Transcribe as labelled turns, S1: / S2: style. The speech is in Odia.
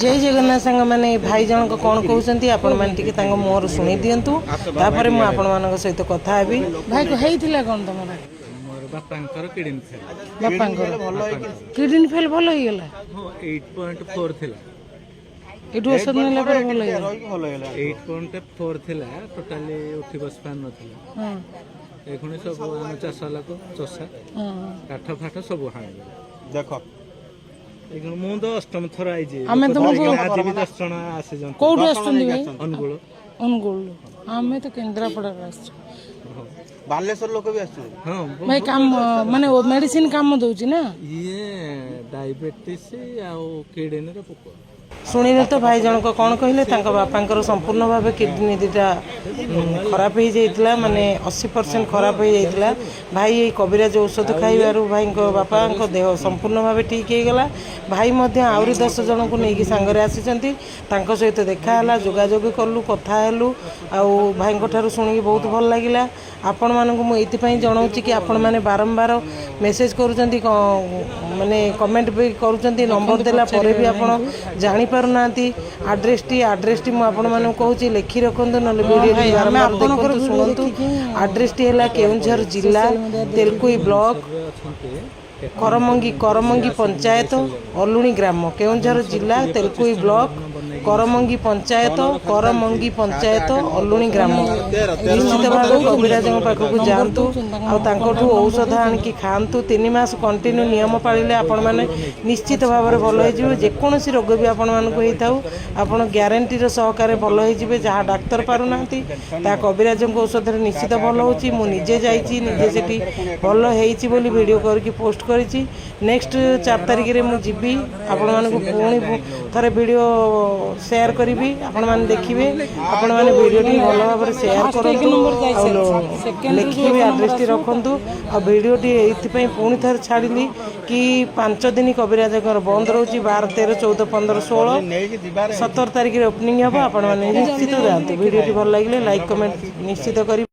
S1: ଜୟ ଜଗନ୍ନାଥ ସାଙ୍ଗମାନେ। ଏ ଭାଇ ଜଣକ କ'ଣ କହୁଛନ୍ତି, ଆପଣମାନେ ଟିକେ ତାଙ୍କ ମୁହଁରୁ ଶୁଣି ଦିଅନ୍ତୁ। ତାପରେ ମୁଁ ଆପଣମାନଙ୍କ ସହିତ କଥା ହେବି।
S2: ଭାଇ, ହେଇଥିଲା କ'ଣ ତମର?
S3: ମୋର ବାପାଙ୍କର କିଡନୀ ଫେଲ୍।
S2: ବାପାଙ୍କର କିଡନୀ ଫେଲ୍ ଭଲ ହେଇଗଲା?
S3: ହଁ, 8.4 ଥିଲା।
S2: ଏଠୁ ଔଷଧ ନେଲା ପରେ ଭଲ ହେଇଗଲା?
S3: 8.4 ଥିଲା, ଟୋଟାଲି ଉଠି ବସି ପାରୁନଥିଲା। ଏଖୁଣି ସବୁ ଆମ ଚାଷ ଲୋକ, ଚଷା, କାଠ ଫାଠ ସବୁ ହାଣିଦେଲେ।
S4: ଦେଖ।
S3: ଏଇଖୁଣି ମୁଁ ତ ଅଷ୍ଟମ ଥର ଆଇଛି।
S2: ଆମେ ତମକୁ
S3: ଆଜି ବି 10 ଜଣ ଆସିଛନ୍ତି।
S2: କୋଉଠୁ ଆସୁଛନ୍ତି ଭାଇ?
S3: ଅନୁଗୁଳ।
S2: ଅନୁଗୁଳ। ଆମେ ତ କେନ୍ଦ୍ରାପଡ଼ାରୁ ଆସିଛୁ।
S4: ବାଲେଶ୍ୱର ଲୋକ ବି ଆସୁଛନ୍ତି।
S3: ହଁ।
S2: ଭାଇ, କାମ ମାନେ ମେଡିସିନ କାମ ଦଉଛି ନା?
S3: ଇଏ ଡାଇବେଟିସ୍ ଆଉ କିଡନୀର ପୋକ।
S1: ଶୁଣିଲେ ତ ଭାଇ ଜଣକ କ'ଣ କହିଲେ? ତାଙ୍କ ବାପାଙ୍କର ସମ୍ପୂର୍ଣ୍ଣ ଭାବେ କିଡନୀ ଦୁଇଟା ଖରାପ ହେଇଯାଇଥିଲା, ମାନେ 80% ଖରାପ ହେଇଯାଇଥିଲା। ଭାଇ ଏଇ କବିରାଜ ଔଷଧ ଖାଇବାରୁ ଭାଇଙ୍କ ବାପାଙ୍କ ଦେହ ସମ୍ପୂର୍ଣ୍ଣ ଭାବେ ଠିକ୍ ହେଇଗଲା। ଭାଇ ମଧ୍ୟ ଆହୁରି 10 ଜଣଙ୍କୁ ନେଇକି ସାଙ୍ଗରେ ଆସିଛନ୍ତି। ତାଙ୍କ ସହିତ ଦେଖା ହେଲା, ଯୋଗାଯୋଗ କଲୁ, କଥା ହେଲୁ ଆଉ ଭାଇଙ୍କ ଠାରୁ ଶୁଣିକି ବହୁତ ଭଲ ଲାଗିଲା। ଆପଣମାନଙ୍କୁ ମୁଁ ଏଇଥିପାଇଁ ଜଣାଉଛି କି ଆପଣମାନେ ବାରମ୍ବାର ମେସେଜ୍ କରୁଛନ୍ତି, ମାନେ କମେଣ୍ଟ ବି କରୁଛନ୍ତି। ନମ୍ବର ଦେଲା ପରେ ବି ଆପଣ ଜାଣିପାରୁନାହାନ୍ତି ଆଡ୍ରେସଟି। ଆଡ୍ରେସଟି ମୁଁ ଆପଣମାନଙ୍କୁ କହୁଛି, ଲେଖି ରଖନ୍ତୁ, ନହେଲେ ଭିଡ଼ିଓଟି ବାରମ୍ବାର ଦେଖନ୍ତୁ, ଶୁଣନ୍ତୁ। ଆଡ୍ରେସଟି ହେଲା କେଉଁଝର ଜିଲ୍ଲା, ତେଲକୋଇ ବ୍ଲକ,
S3: ଅଛନ୍ତି।
S1: କରମଙ୍ଗି, କରମଙ୍ଗି ପଞ୍ଚାୟତ, ଅଲୁଣି ଗ୍ରାମ। କେଉଁଝର ଜିଲ୍ଲା, ତେଲକୋଇ ବ୍ଲକ, କରମଙ୍ଗି ପଞ୍ଚାୟତ, କରମଙ୍ଗି ପଞ୍ଚାୟତ, ଅଲୁଣି ଗ୍ରାମ। ନିଶ୍ଚିତ ଭାବେ କବିରାଜଙ୍କ ପାଖକୁ ଯାଆନ୍ତୁ ଆଉ ତାଙ୍କଠୁ ଔଷଧ ଆଣିକି ଖାଆନ୍ତୁ। 3 ମାସ କଣ୍ଟିନ୍ୟୁ ନିୟମ ପାଳିଲେ ଆପଣମାନେ ନିଶ୍ଚିତ ଭାବରେ ଭଲ ହେଇଯିବେ। ଯେକୌଣସି ରୋଗ ବି ଆପଣମାନଙ୍କୁ ହେଇଥାଉ, ଆପଣ ଗ୍ୟାରେଣ୍ଟିର ସହକାରେ ଭଲ ହେଇଯିବେ। ଯାହା ଡାକ୍ତର ପାରୁନାହାନ୍ତି, ତାହା କବିରାଜଙ୍କ ଔଷଧରେ ନିଶ୍ଚିତ ଭଲ ହେଉଛି। ମୁଁ ନିଜେ ଯାଇଛି, ନିଜେ ସେଠି ଭଲ ହେଇଛି ବୋଲି ଭିଡ଼ିଓ କରିକି ପୋଷ୍ଟ କରିଛି। ନେକ୍ସଟ 4 ତାରିଖରେ ମୁଁ ଯିବି। ଆପଣମାନଙ୍କୁ ପୁଣି ଥରେ ଭିଡ଼ିଓ ସେୟାର କରିବି, ଆପଣମାନେ ଦେଖିବେ। ଆପଣମାନେ ଭିଡ଼ିଓଟି ଭଲ ଭାବରେ ସେୟାର କରନ୍ତୁ ଆଉ ଲେଖିକି ବି ଆଡ୍ରେସଟି ରଖନ୍ତୁ। ଆଉ ଭିଡ଼ିଓଟି ଏଇଥିପାଇଁ ପୁଣି ଥରେ ଛାଡ଼ିଲି କି 5 ଦିନ କବିରାଜଙ୍କର ବନ୍ଦ ରହୁଛି, 12, 13, 14, 15, 16।
S4: ନେଇକି ଯିବାରେ
S1: 17 ତାରିଖରେ ଓପନିଂ ହେବ। ଆପଣମାନେ ନିଶ୍ଚିତ ଯାଆନ୍ତୁ। ଭିଡ଼ିଓଟି ଭଲ ଲାଗିଲେ ଲାଇକ୍, କମେଣ୍ଟ ନିଶ୍ଚିତ କରିବେ।